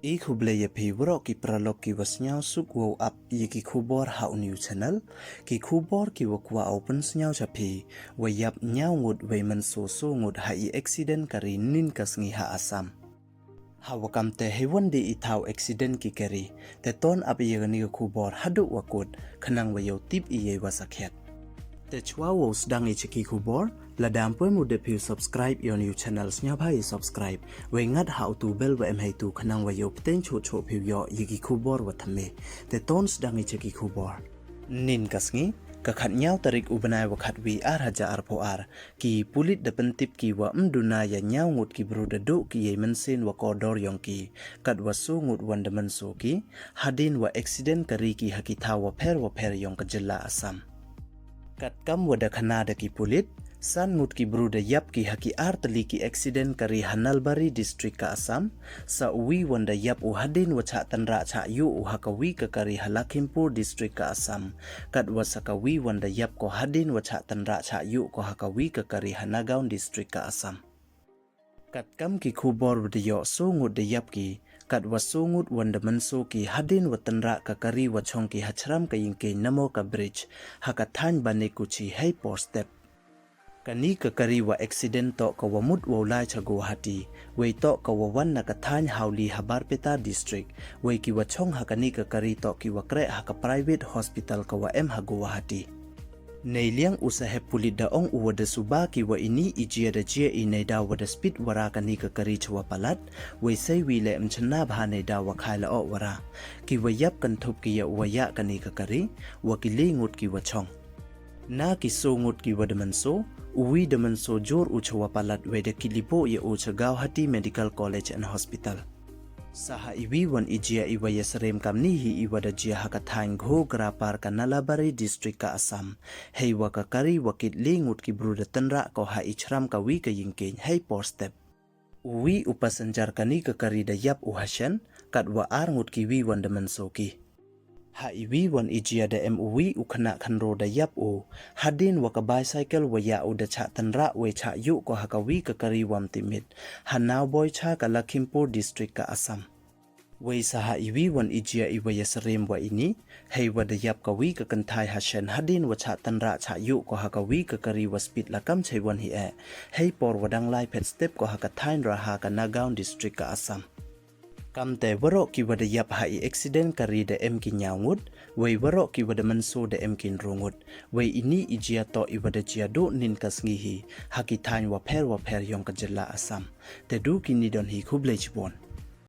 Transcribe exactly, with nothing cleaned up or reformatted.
I khublei ya phi waroh ki paralok ki wa sniawsuk wow ap ya ki khubor ha u new channel. Ki khubor ki wa kwah u pynsniaw cha phi, wa yap ñiaw ngut wei mynsaw saw ngut ha i accident kari nin ka sngi ha Assam. Ha wa kam te hei wan de i thaw accident ki kari, te ton ap ya kani ka khubor haduh wa kut, khnang wa yow tip i yei wa sakhiat. Te chwa wow sdang i cha ki khubor, lada ym pu em u dep phi u subscribe ya u new channel, sniawbha i subscribe, wei ngat ha u tu bell wa em hei tu khnang wa yow pteng choh choh phi u yoh ya ki khubor wa thymme. Te ton sdang i cha ki khubor. Nin ka sngi, ka khatñiaw tarik u bnai wa khatwi ar hajar arphaw ar, ki pulit da pyntip ki wa ym duna ya ñiaw ngut ki bru da duh ki yei mynsiem wa kordor yong ki, kat wa saw ngut wan da mynsaw ki, hadien wa accident kari ki ha ki thaw wa pher wa pher yong ka jylla Assam. Kat kam wa da khana da ki pulit, san ngut ki bru da yap ki ha ki ar tylli ki accident kari ha Nalbari district ka Assam, sa u wi wan da yap u hadien wa chah tynrah chah yuh u ha ka wi ka kari ha Lakhimpur district ka Assam, kat wa sa ka wi wan da yap ko hadien wa chah tynrah chah yuh ko ha ka wi ka kari ha Nagaon district ka Assam. Kat kam ki khubor wa da yoh, saw ngut da yap ki, kat wa saw ngut wan da mynsaw ki hadien wa tynrah ka kari wa chong ki ha chram ka yingkieñ namo ka bridge, ha ka thaiñ Banekuchi hei por step. Kani ka kari wa accident toh ka wa mut wow lai cha Guwahati, wei toh ka wa wan na ka thaiñ Hauli ha Barpeta district, wei ki wa chong ha kani ka kari toh ki wa kreh ha ka private hospital ka wa em ha Guwahati. Neiliang u sahep pulit da ong u wa da suba ki wa ini i jia da jia i neidaw wa da speed wara kani ka kari cha wa palat, wei sei wi le ym chna bha neidaw wa khai la oh wara. Ki wa yap kynthup ki ya u wa yah kani ka kari, wa ki le ngut ki wa chong. Na ki saw ngut ki wa da mynsaw, u wi da mynsaw jur u cha wa palat wei da kit lipoh ya u cha Guwahati Medical College and Hospital. Sa ha i wi wan i jia i wa ya syriem kamni hi i wa da jia ha ka thaiñ Ghograparka Nalbari district ka Assam, hei wa ka kari wa kit le ngut ki bru da tynrah ko ha i chram ka wi ka yingkieñ hei por step. U wi u passenger kani ka kari da yap u ha shen, kat wa ar ngut ki wi wan da mynsaw ki. Ha i wi wan i jia da em u wi u khynnah khynraw da yap u, hadien wa ka bicycle wa yah u da chah tynrah wei chah yuh ko ha ka wi ka kari wa ym tip mit, ha Nawboicha ka Lakhimpur district ka Assam. Wei sa ha i wi wan i jia i wa ya syriem wa ini, hei wa da yap ka wi ka kynthai ha shen hadien wa chah tynrah chah yuh ko ha ka wi ka kari wa speed la kam chei wan hi eh, hei por wa dang lai phet step ko ha ka thaiñ Raha ka Nagaon district ka Assam. Kam te waroh ki wa da yap ha i accident kari da em ki ñiaw ngut, wei waroh ki wa da mynsaw da em ki ynru ngut, wei ini i jia toh i wa da jia duh nin ka sngi hi, ha ki thaiñ wa pher wa pher yong ka jylla Assam. Te du kini don hi, khublei chibun.